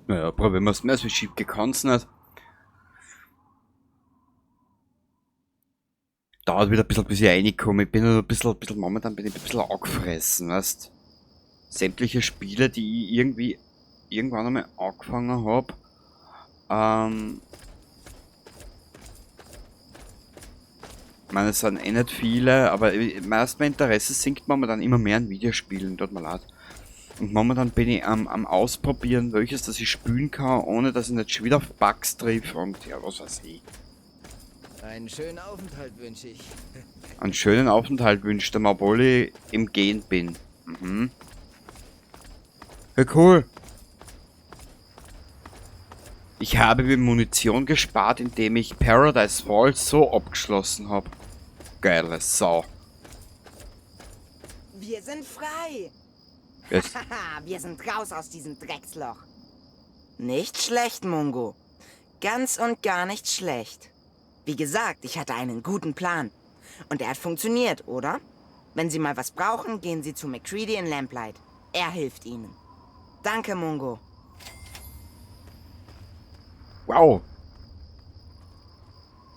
D: Naja, probieren wir's mehr, so schief gekannt's nicht. Dauert wieder ein bisschen, bis ich reinkomme. Ich bin noch ein bisschen, momentan bin ich ein bisschen angefressen, weißt? Sämtliche Spiele, die ich irgendwann einmal angefangen hab, ich meine, es sind eh nicht viele, aber meist mein Interesse sinkt momentan immer mehr an Videospielen, tut mir leid. Und momentan bin ich am Ausprobieren, welches das ich spielen kann, ohne dass ich nicht schon wieder auf Bugs triff und ja, was weiß ich.
G: Einen schönen Aufenthalt wünsche ich.
D: Einen schönen Aufenthalt wünscht er mir, obwohl ich im Gehen bin. Mhm. Ja, cool. Ich habe mir Munition gespart, indem ich Paradise Falls so abgeschlossen hab. Geile Sau.
I: Wir sind frei.
D: Jetzt.
I: Wir sind raus aus diesem Drecksloch. Nicht schlecht, Mungo. Ganz und gar nicht schlecht. Wie gesagt, ich hatte einen guten Plan. Und er hat funktioniert, oder? Wenn Sie mal was brauchen, gehen Sie zu McCready in Lamplight. Er hilft Ihnen. Danke, Mungo.
D: Wow.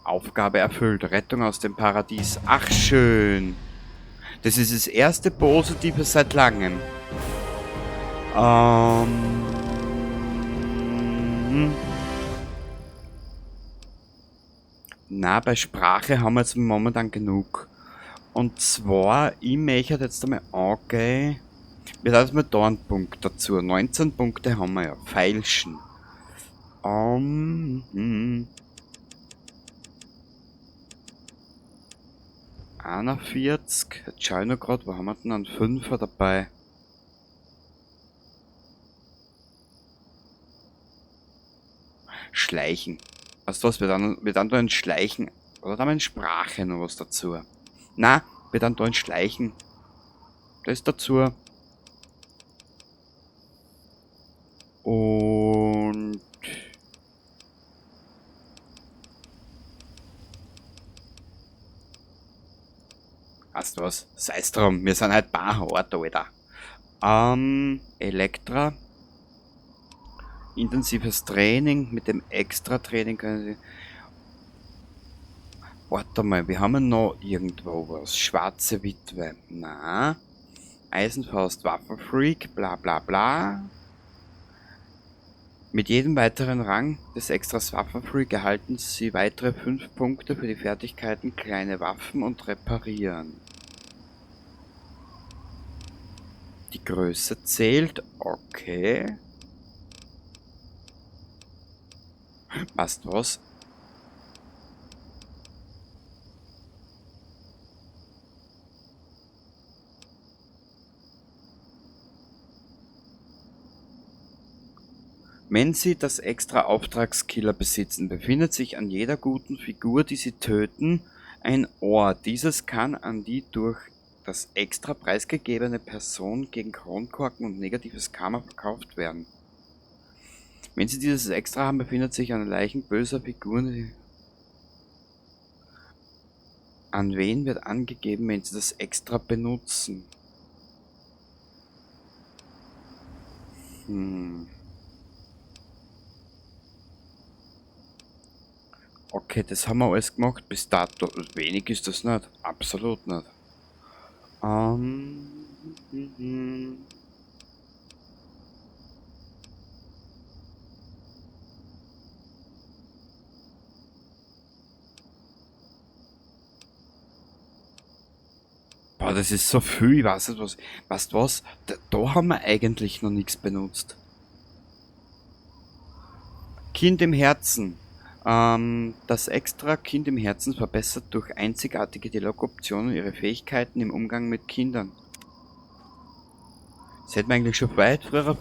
D: Aufgabe erfüllt. Rettung aus dem Paradies. Ach, schön. Das ist das erste Positive seit langem. Na, bei Sprache haben wir jetzt momentan genug. Und zwar, ich möchte jetzt einmal angehen. Wir haben jetzt mal da einen Punkt dazu. 19 Punkte haben wir ja. Feilschen. 41. Jetzt schau ich noch grad, wo haben wir denn einen 5er dabei? Schleichen. Weißt du was, wir dann da ein Schleichen. Oder da in Sprache noch was dazu. Na, wir dann da ein Schleichen. Das dazu. Und weißt du was? Sei's drum, wir sind halt paar hart, Alter. Elektra. Intensives Training. Mit dem Extra-Training können Sie... Warte mal, wir haben ja noch irgendwo was. Schwarze Witwe. Na. Eisenfaust, Waffenfreak, bla bla bla. Mit jedem weiteren Rang des Extras Waffenfreak erhalten Sie weitere 5 Punkte für die Fertigkeiten kleine Waffen und Reparieren. Die Größe zählt, okay. Passt was? Wenn Sie das extra Auftragskiller besitzen, befindet sich an jeder guten Figur, die Sie töten, ein Ohr. Dieses kann an die durch das extra preisgegebene Person gegen Kronkorken und negatives Karma verkauft werden. Wenn Sie dieses Extra haben, befindet sich an Leichen böser Figuren, die An wen wird angegeben, wenn Sie das Extra benutzen? Okay, das haben wir alles gemacht bis dato. Wenig ist das nicht. Absolut nicht. Boah, das ist so viel, ich weiß nicht was. Weißt du was? Da haben wir eigentlich noch nichts benutzt. Kind im Herzen. Das extra Kind im Herzen verbessert durch einzigartige Dialogoptionen ihre Fähigkeiten im Umgang mit Kindern. Das hätte man eigentlich schon weit früher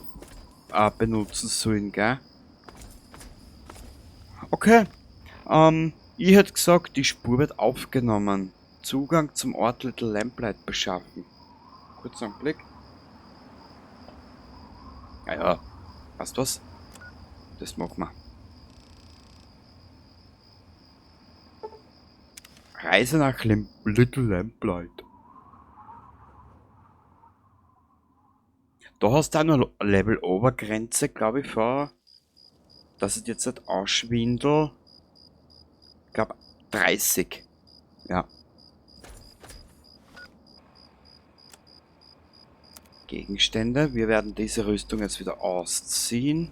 D: benutzen sollen, gell? Okay. Ich hätte gesagt, die Spur wird aufgenommen. Zugang zum Ort Little Lamplight beschaffen. Kurzer Augenblick. Ja, ja. Weißt du was? Das machen wir. Reise nach Little Lamplight. Da hast du auch noch Level-Obergrenze, glaub ich, vor. Dass ich jetzt nicht ausschwindel. Ich glaub, 30. Ja. Gegenstände. Wir werden diese Rüstung jetzt wieder ausziehen.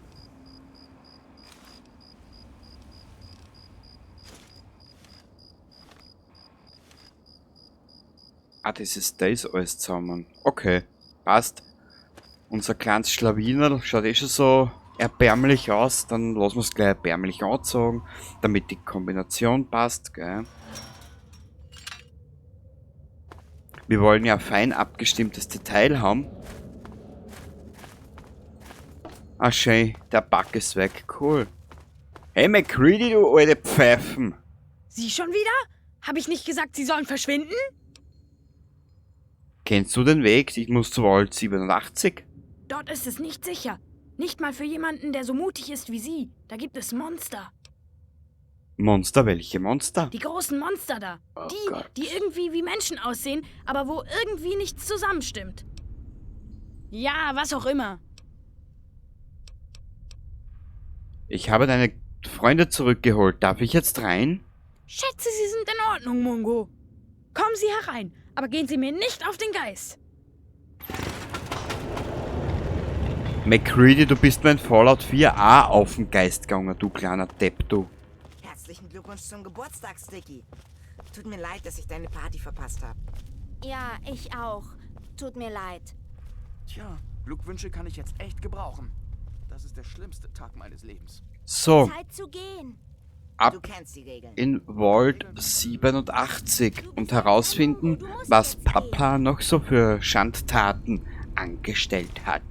D: Ah, das ist das alles zusammen. Okay, passt. Unser kleines Schlawiner schaut eh schon so erbärmlich aus. Dann lassen wir's gleich erbärmlich anzogen, damit die Kombination passt, gell? Wir wollen ja fein abgestimmtes Detail haben. Ah, schön, der Bug ist weg. Cool. Hey, MacCready, du alte Pfeifen.
O: Sie schon wieder? Hab ich nicht gesagt, sie sollen verschwinden?
D: Kennst du den Weg? Ich muss zu Vault 87.
O: Dort ist es nicht sicher. Nicht mal für jemanden, der so mutig ist wie Sie. Da gibt es Monster.
D: Monster? Welche Monster?
O: Die großen Monster da.
D: Oh
O: die,
D: Gott.
O: die irgendwie wie Menschen aussehen, aber wo irgendwie nichts zusammenstimmt. Ja, was auch immer.
D: Ich habe deine Freunde zurückgeholt. Darf ich jetzt rein?
O: Schätze, Sie sind in Ordnung, Mungo. Kommen Sie herein, aber gehen Sie mir nicht auf den Geist.
D: MacCready, du bist mir in Fallout 4a auf den Geist gegangen, du kleiner Depp, du.
I: Herzlichen Glückwunsch zum Geburtstag, Sticky. Tut mir leid, dass ich deine Party verpasst habe.
M: Ja, ich auch. Tut mir leid.
P: Tja, Glückwünsche kann ich jetzt echt gebrauchen. Das ist der schlimmste Tag meines Lebens.
D: So.
M: Zeit zu gehen.
D: Ab
I: Du kennst die Regeln.
D: in Vault 87 und herausfinden, was Papa noch so für Schandtaten angestellt hat.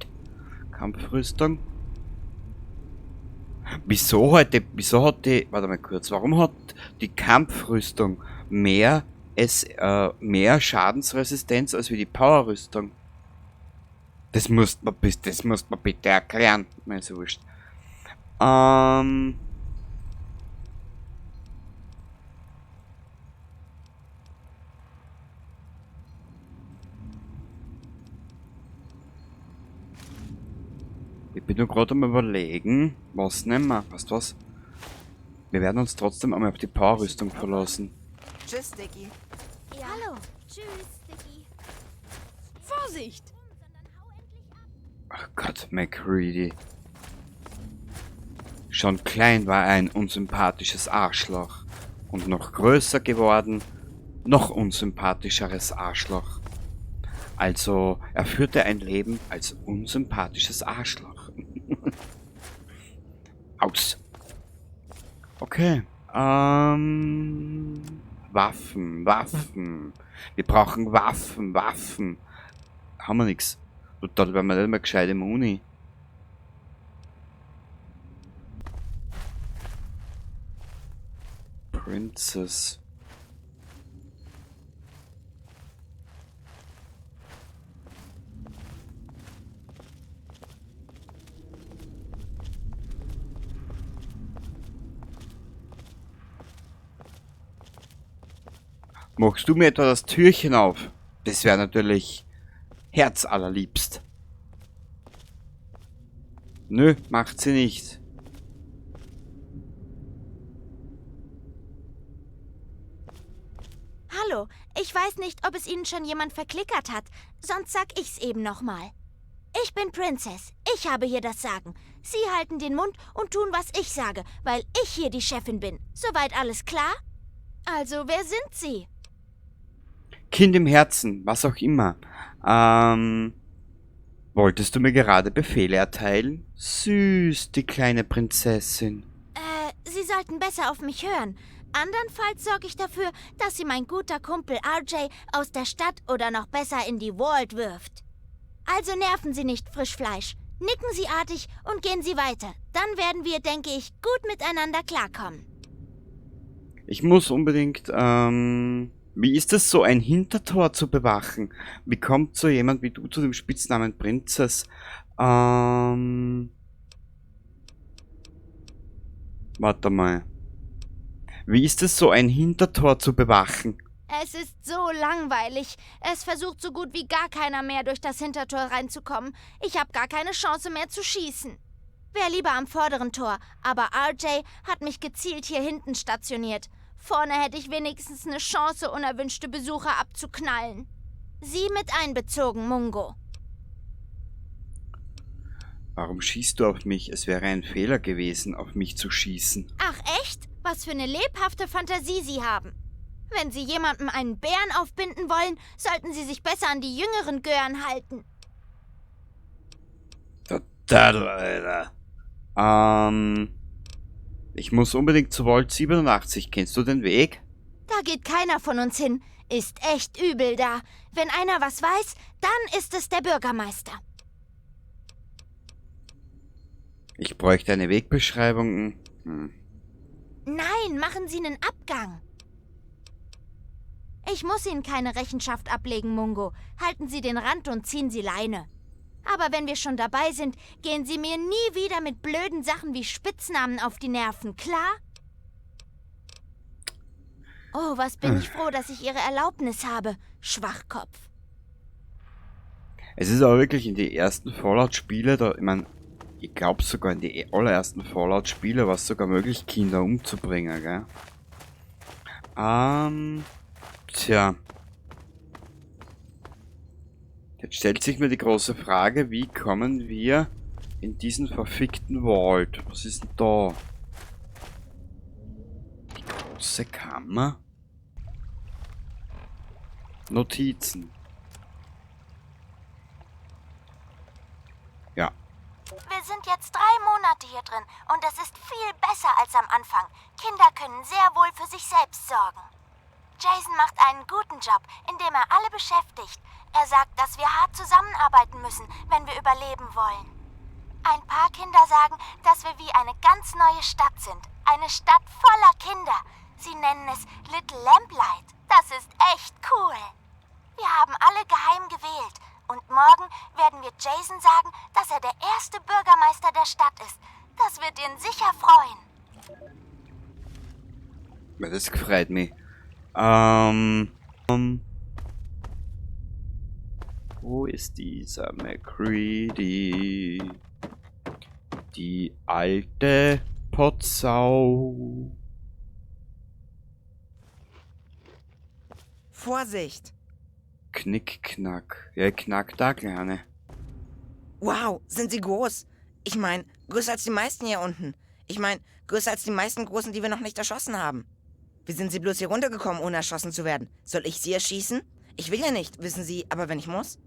D: Kampfrüstung. Wieso heute, wieso hat die, warte mal kurz, warum hat die Kampfrüstung mehr Schadensresistenz als wie die Powerrüstung? Das musst man, das musst man bitte erklären. Mir ist ja wurscht. Ich bin nur gerade am Überlegen, was nehmen wir? Weißt du was? Wir werden uns trotzdem einmal auf die Powerrüstung verlassen.
I: Tschüss, Sticky.
M: Ja. Hallo. Tschüss, Sticky.
O: Vorsicht!
D: Ach Gott, MacCready. Schon klein war er ein unsympathisches Arschloch. Und noch größer geworden, noch unsympathischeres Arschloch. Also, er führte ein Leben als unsympathisches Arschloch. Aus. Okay. Waffen, Waffen. Wir brauchen Waffen, Waffen. Haben wir nix. Und dort werden wir nicht mehr gescheit im Uni. Princess. Machst du mir etwa das Türchen auf? Das wär natürlich herzallerliebst. Nö, macht sie nicht.
M: Hallo, ich weiß nicht, ob es Ihnen schon jemand verklickert hat. Sonst sag ich's eben nochmal. Ich bin Princess. Ich habe hier das Sagen. Sie halten den Mund und tun, was ich sage, weil ich hier die Chefin bin. Soweit alles klar? Also, wer sind Sie?
D: Kind im Herzen, was auch immer. Wolltest du mir gerade Befehle erteilen? Süß, die kleine Prinzessin.
M: Sie sollten besser auf mich hören. Andernfalls sorge ich dafür, dass Sie mein guter Kumpel RJ aus der Stadt oder noch besser in die Vault wirft. Also nerven Sie nicht, Frischfleisch. Nicken Sie artig und gehen Sie weiter. Dann werden wir, denke ich, gut miteinander klarkommen.
D: Ich muss unbedingt, wie ist es so, ein Hintertor zu bewachen? Wie kommt so jemand wie du zu dem Spitznamen Princess? Warte mal. Wie ist es so, ein Hintertor zu bewachen?
M: Es ist so langweilig. Es versucht so gut wie gar keiner mehr, durch das Hintertor reinzukommen. Ich habe gar keine Chance mehr zu schießen. Wär lieber am vorderen Tor, aber RJ hat mich gezielt hier hinten stationiert. Vorne hätte ich wenigstens eine Chance, unerwünschte Besucher abzuknallen. Sie mit einbezogen, Mungo.
D: Warum schießt du auf mich? Es wäre ein Fehler gewesen, auf mich zu schießen.
M: Ach echt? Was für eine lebhafte Fantasie Sie haben. Wenn Sie jemandem einen Bären aufbinden wollen, sollten Sie sich besser an die jüngeren Gören halten.
D: Total, Alter. Ich muss unbedingt zu Vault 87. Kennst du den Weg?
M: Da geht keiner von uns hin. Ist echt übel da. Wenn einer was weiß, dann ist es der Bürgermeister.
D: Ich bräuchte eine Wegbeschreibung.
M: Nein, machen Sie einen Abgang. Ich muss Ihnen keine Rechenschaft ablegen, Mungo. Halten Sie den Rand und ziehen Sie Leine. Aber wenn wir schon dabei sind, gehen Sie mir nie wieder mit blöden Sachen wie Spitznamen auf die Nerven, klar? Oh, was bin ich froh, dass ich Ihre Erlaubnis habe, Schwachkopf.
D: Es ist aber wirklich in die ersten Fallout-Spiele, da, ich mein, ich glaub sogar in die allerersten Fallout-Spiele war es sogar möglich, Kinder umzubringen, gell? Tja. Jetzt stellt sich mir die große Frage, wie kommen wir in diesen verfickten Vault? Was ist denn da? Die große Kammer? Notizen. Ja.
M: Wir sind jetzt 3 Monate hier drin und es ist viel besser als am Anfang. Kinder können sehr wohl für sich selbst sorgen. Jason macht einen guten Job, indem er alle beschäftigt. Er sagt, dass wir hart zusammenarbeiten müssen, wenn wir überleben wollen. Ein paar Kinder sagen, dass wir wie eine ganz neue Stadt sind. Eine Stadt voller Kinder. Sie nennen es Little Lamplight. Das ist echt cool. Wir haben alle geheim gewählt. Und morgen werden wir Jason sagen, dass er der erste Bürgermeister der Stadt ist. Das wird ihn sicher freuen.
D: Ja, das freut mich. Wo ist dieser MacCready? Die alte Potsau.
I: Vorsicht!
D: Knick, knack. Ja, ich knack da, Kleine.
I: Wow, sind sie groß. Ich mein, größer als die meisten hier unten. Ich mein, größer als die meisten Großen, die wir noch nicht erschossen haben. Wie sind sie bloß hier runtergekommen, ohne erschossen zu werden? Soll ich sie erschießen? Ich will ja nicht, wissen Sie, aber wenn ich muss?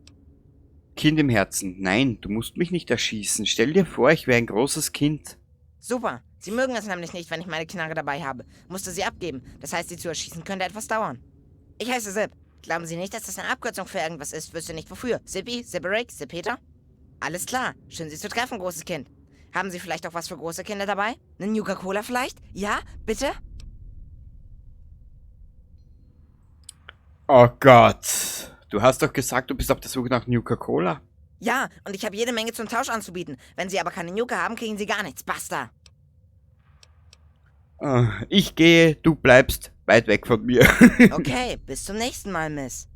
D: Kind im Herzen, nein, du musst mich nicht erschießen. Stell dir vor, ich wäre ein großes Kind.
I: Super, Sie mögen es nämlich nicht, wenn ich meine Knarre dabei habe. Musste sie abgeben, das heißt, sie zu erschießen könnte etwas dauern. Ich heiße Zip. Glauben Sie nicht, dass das eine Abkürzung für irgendwas ist? Wüsste nicht wofür. Zippy, Zipperik, Zippeter? Alles klar, schön Sie zu treffen, großes Kind. Haben Sie vielleicht auch was für große Kinder dabei? Eine Nuka-Cola vielleicht? Ja, bitte?
D: Oh Gott. Du hast doch gesagt, du bist auf der Suche nach Nuka-Cola.
I: Ja, und ich habe jede Menge zum Tausch anzubieten. Wenn Sie aber keine Nuka haben, kriegen Sie gar nichts. Basta.
D: Ich gehe, du bleibst weit weg von mir.
I: Okay, bis zum nächsten Mal, Miss.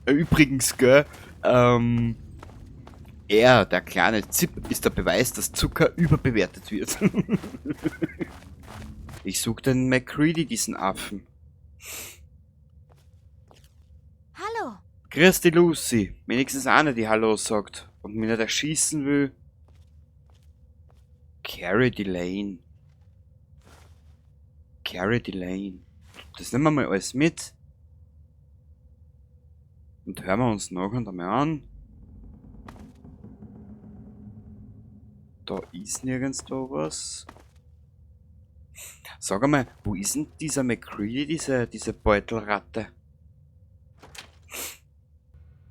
D: Übrigens, gell, er, der kleine Zip, ist der Beweis, dass Zucker überbewertet wird. Ich such den MacCready, diesen Affen.
M: Hallo.
D: Grüß dich, Lucy. Wenigstens eine, die Hallo sagt. Und mir nicht erschießen will. Carrie Delane. Carrie Delane. Das nehmen wir mal alles mit. Und hören wir uns nachher einmal an. Da ist nirgendwo was. Sag einmal, wo ist denn dieser MacCready, diese Beutelratte?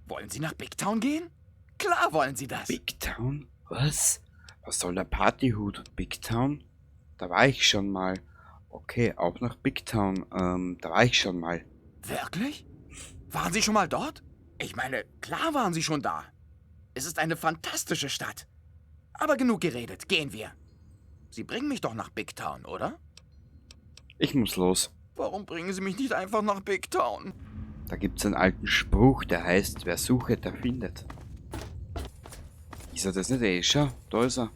P: Wollen Sie nach Big Town gehen? Klar wollen Sie das.
D: Big Town? Was? Was soll der Partyhut? Big Town? Da war ich schon mal. Okay, auf nach Big Town. Da war ich schon mal.
P: Wirklich? Waren Sie schon mal dort? Ich meine, klar waren Sie schon da. Es ist eine fantastische Stadt. Aber genug geredet, gehen wir. Sie bringen mich doch nach Big Town, oder?
D: Ich muss los.
P: Warum bringen Sie mich nicht einfach nach Big Town?
D: Da gibt's einen alten Spruch, der heißt, wer sucht, der findet. Ist er das nicht eh schon? Da ist er.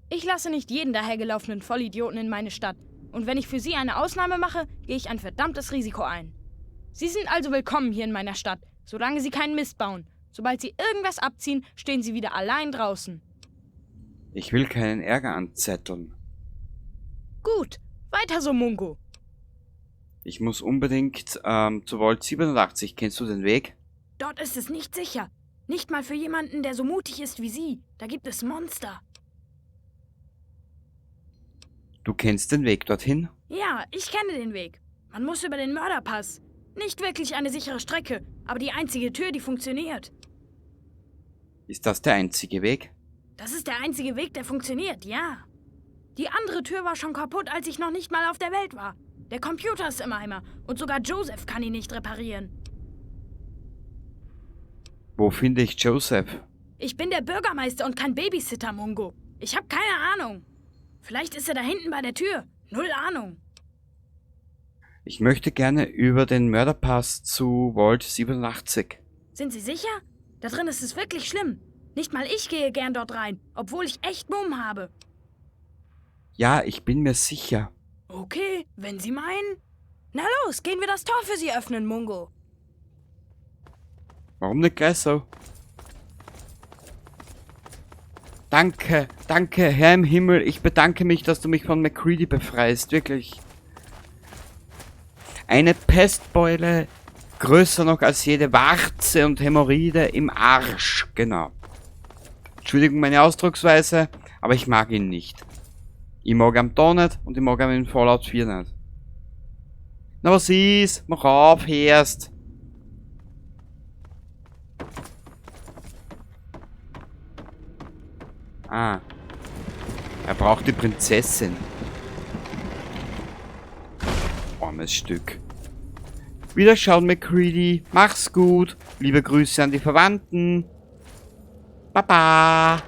O: Ich lasse nicht jeden dahergelaufenen Vollidioten in meine Stadt. Und wenn ich für Sie eine Ausnahme mache, gehe ich ein verdammtes Risiko ein. Sie sind also willkommen hier in meiner Stadt, solange Sie keinen Mist bauen. Sobald Sie irgendwas abziehen, stehen Sie wieder allein draußen.
D: Ich will keinen Ärger anzetteln.
O: Gut, weiter so, Mungo.
D: Ich muss unbedingt zu Vault 87. Kennst du den Weg?
O: Dort ist es nicht sicher. Nicht mal für jemanden, der so mutig ist wie Sie. Da gibt es Monster.
D: Du kennst den Weg dorthin?
O: Ja, ich kenne den Weg. Man muss über den Mörderpass. Nicht wirklich eine sichere Strecke, aber die einzige Tür, die funktioniert.
D: Ist das der einzige Weg?
O: Das ist der einzige Weg, der funktioniert, ja. Die andere Tür war schon kaputt, als ich noch nicht mal auf der Welt war. Der Computer ist im Eimer und sogar Joseph kann ihn nicht reparieren.
D: Wo finde ich Joseph?
O: Ich bin der Bürgermeister und kein Babysitter, Mungo. Ich hab keine Ahnung. Vielleicht ist er da hinten bei der Tür. Null Ahnung.
D: Ich möchte gerne über den Mörderpass zu Vault 87.
O: Sind Sie sicher? Da drin ist es wirklich schlimm. Nicht mal ich gehe gern dort rein, obwohl ich echt Mumm habe.
D: Ja, ich bin mir sicher.
O: Okay, wenn Sie meinen. Na los, gehen wir das Tor für Sie öffnen, Mungo.
D: Warum nicht gleich so? Danke, danke, Herr im Himmel. Ich bedanke mich, dass du mich von MacCready befreist. Wirklich. Eine Pestbeule, größer noch als jede Warze und Hämorrhoide im Arsch. Genau. Entschuldigung meine Ausdrucksweise, aber ich mag ihn nicht. Ich mag ihn da nicht und ich mag ihn in Fallout 4 nicht. Na was ist? Mach auf, erst. Ah. Er braucht die Prinzessin. Armes Stück. Wiederschauen, MacCready. Mach's gut. Liebe Grüße an die Verwandten. Baba.